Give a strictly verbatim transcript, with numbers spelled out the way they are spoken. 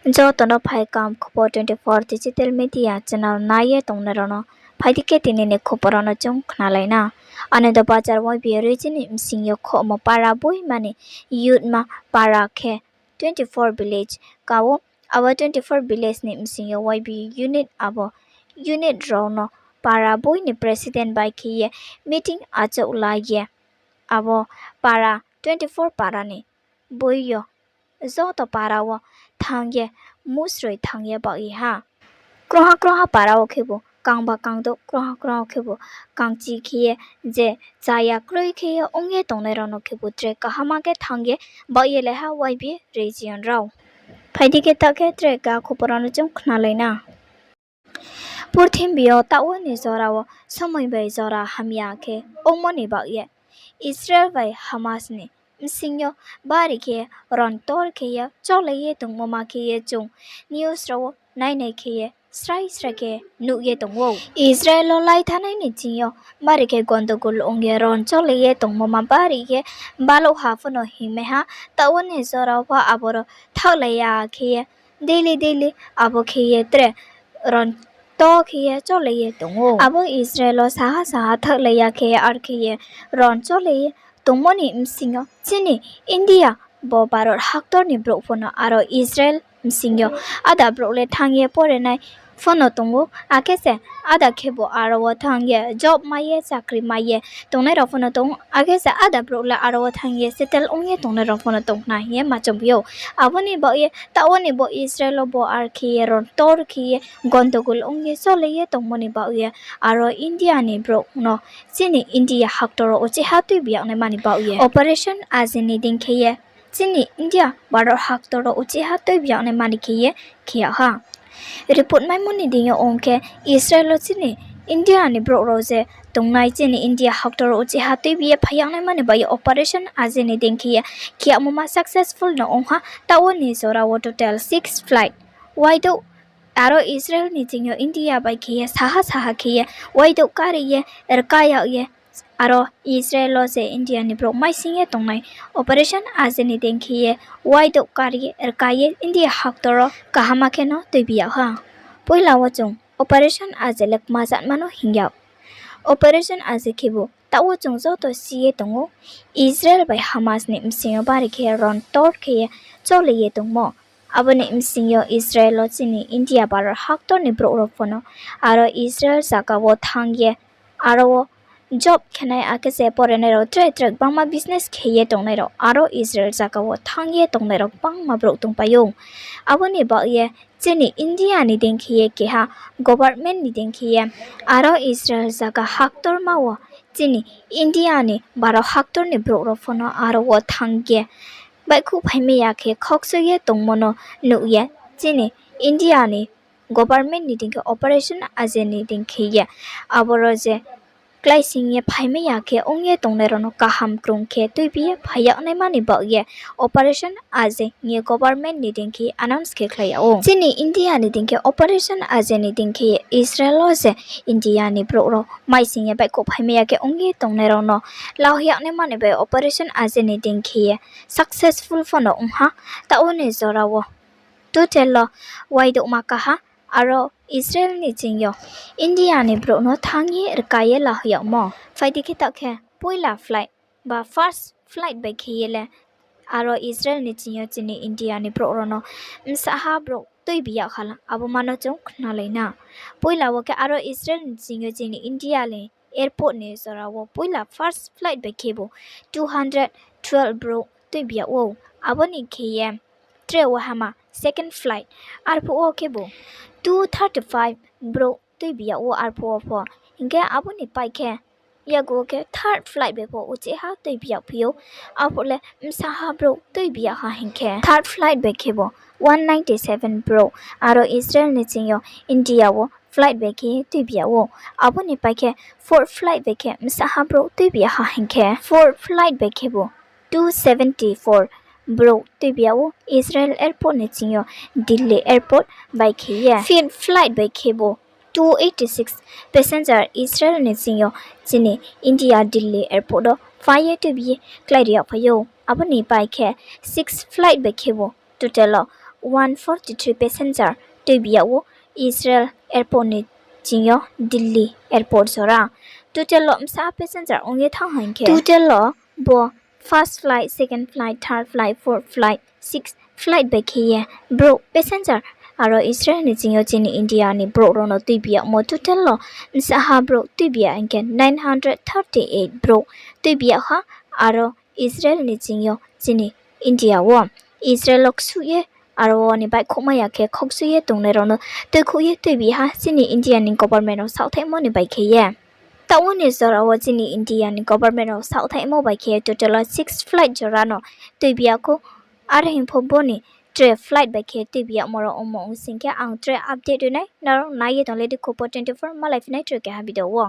Joto no phai kam khupor twenty four digital media channel nai ye tongnai rao no. Phai di khe tini ni khupor rao no chung khnalai na. Anandabazar Y B A region ni bsing yo khohmo para boima ni youth ma para khe twenty four village ka ou. Abo twenty four village ni bsing yo Y B A unit abo unit rao no para boi ni president bai khe ye meeting achouh la ye abo para twenty four para ni boi yo joto para wo thanng ye musroi thanng ye baoh ye ha. Krungha krungha para wo khebu kangba kangdouh, krungha krungha wo khebu kangchi khe ye je chaya kroi khe ye ong ye tongnai rao no khebu tre kaham khe thanng ye baoh ye lai ha Y B A region rao. Phai di khe taoh khe tre ka khupor rao no chung khnalai na. Purthimbi yo taoh wo ni jora wo somoi bai jora hamya khe ongmo ni baoh ye Israel bai Hamas ni bsing yo bari khe rontor khe ye cholai ye tongmo ma khe ye chung news rao wo nainai khe ye srai srai khe nuh ye tong ou. Israel wo laithanai ni ching yo bari khe gondogol ong ye ron cholai ye tongmo ma bari khe balouh ha pho no hingmai ha, taoh wo ni jora wo pho aboro thaohlai ya khe ye daily daily abo khe ye tre rontor khe ye cholai ye tong ou. Abo Israel wo saha saha thaohlai ya khe ye ar khe ye ron cholai ye tongmo ni bsing yo chini India bo Bharot haktor ni brouh pho no aro Israel bsing yo ada brouh le thanng ye pore nai pho no tong ou, akhe se ada khebu aro wo thanng ye job mai ye chakri mai ye tongnai rao pho no tong ou, akhe se ada brouh le aro wo thanng ye settle ong ye tongnai rao pho no tong khna hing ye ma choungphi ou. Abo ni baoh ye taoh wo ni bo Israel wo bo ar khe ye rontor khe ye gondogol ong ye cholai ye tongmo ni baoh ye aro India ni brouh no chini India haktor wo uchih ha tuibi yag naima ni baoh ye Operation Ajay ni deing khe ye chini India Bharot haktor wo uchih ha tuibi yag naima ni khe ye khe yag ha. Report maimo ni deing yo ong khe Israel wo chini India ni brouh rao je tongnai chini India haktor wo uchih ha tuibi ye phai yag naima ni baoh ye Operation Ajay ni deing khe ye khe yagmo ma successful no ong ha, taoh wo ni jora wo total six flight waidouh aro Israel ni ching yo India bai khe ye saha saha khe ye waidouh kari ye rka yag ye aro Israel wo je India ni brouh maising ye tongnai Operation Ajay ni deing khe ye waidouh kari ye rka ye India haktor wo kaham khe no tuibi yag ha. Poila wo chung Operation Ajay le kma jatma no hing yag. Operation Ajay khebu taoh wo chung joto si ye tong ou, Israel bai Hamas ni bsing yo bari khe rontor khe ye cholai ye tongmo. Abo ni bsing yo Israel wo chini India Bharot haktor ni brouh rao pho no aro Israel zaga wo thanng ye aro wo job khenai akhe se porenai rao tre tre gbangma business khe ye tongnai rao aro Israel zaga wo thanng ye tongnai rao gbangma brouh tongpai ou. Abo ni baoh ye chini India ni deing khe ye keha government ni deing khe ye aro Israel zaga haktorma wo chini India ni Bharot haktor ni brouh rao pho no aro wo thanng ye baihkhouh phaimai ya khe khaksoi ye tongmo no nuh ye chini India ni government ni deing khe Operation Ajay ni deing khe ye aboro je kláising ye phaimai ya khe ong ye tongnai rao no kaham krung khe tuibi ye phai yag naima ni baoh ye Operation Ajay hing ye government ni deing khe announce khe khlai yag ou. Chini India ni deing khe Operation Ajay ni deing khe ye Israel wo je India ni brouh rao maising ye baihkhouh phaimai ya khe ong ye tongnai rao no lahoih yag naima ni bai Operation Ajay ni deing khe ye successful pho no ong ha, taoh wo ni jora wo total wo waidouhma ka ha, aro Israel ni ching yo India ni brouh no thanng ye rka ye lahoih yagmo. Phai di khe taoh khe poila flight ba first flight bai khe ye le aro Israel ni ching yo chini India ni brouh rao no bsa ha brouh tuibi yag ha la, abo ma no chung khnalai na. Poila wo khe aro Israel ni ching yo chini India ni airport ni jora wo poila first flight bai khebu two hundred twelve brouh tuibi yag ou. Abo ni khe ye tre wo hama second flight, arphuh wo khebu two thirty five brouh tuibi yag ou arphuh wo pho. Hing khe abo ni pai khe yakgu wo khe third flight bai pho uchih ha tuibi yagphi ou. Arphuh le bsa ha brouh tuibi yag ha hing khe third flight bai khebu one ninety seven brouh aro Israel ni ching yo India wo flight bai khe tuibi yag ou. Abo ni pai khe fourth flight bai khe bsa ha brouh tuibi yag ha hing khe fourth flight bai khebu two seventy four brouh tuibi yag ou Israel airport ni ching yo Delhi airport bai khe ye. Fifth flight bai khebu two eighty six passenger Israel ni ching yo chini India Delhi airport wo phai ye tuibi ye kláiri yagphai ou. Abo ni pai khe sixth flight bai khebu total wo one forty three passenger tuibi yag ou Israel airport ni ching yo Delhi airport jora. Total wo bsa passenger ong ye thanng ha hing khe, total wo bo first flight, second flight, third flight, fourth flight, sixth flight bai khe ye brouh passenger aro Israel ni ching yo chini India ni brouh rao no tuibi yagmo total wo bsa ha brouh tuibi yag hing khe nine hundred thirty eight brouh tuibi yag ha. Aro Israel ni ching yo chini India wo Israel wo ksuh ye aro wo ni baihkhouhmai ya khe khaukchu ye tongnai rao no tuikhouh ye tuibi ha chini India ni government rao saohthaihmo ni bai khe ye. Taoh wo ni jora wo chini India ni government rao saohthaihmo bai khe total wo six flight jora no tuibi yag khou. Are hing pho bo ni tre flight bai khe tuibi yagmo rao ongmo ong sing khe ang tre update ri nai, nrao nai ye tong le di Khupo twenty four, malai phi nai tre keha video wo.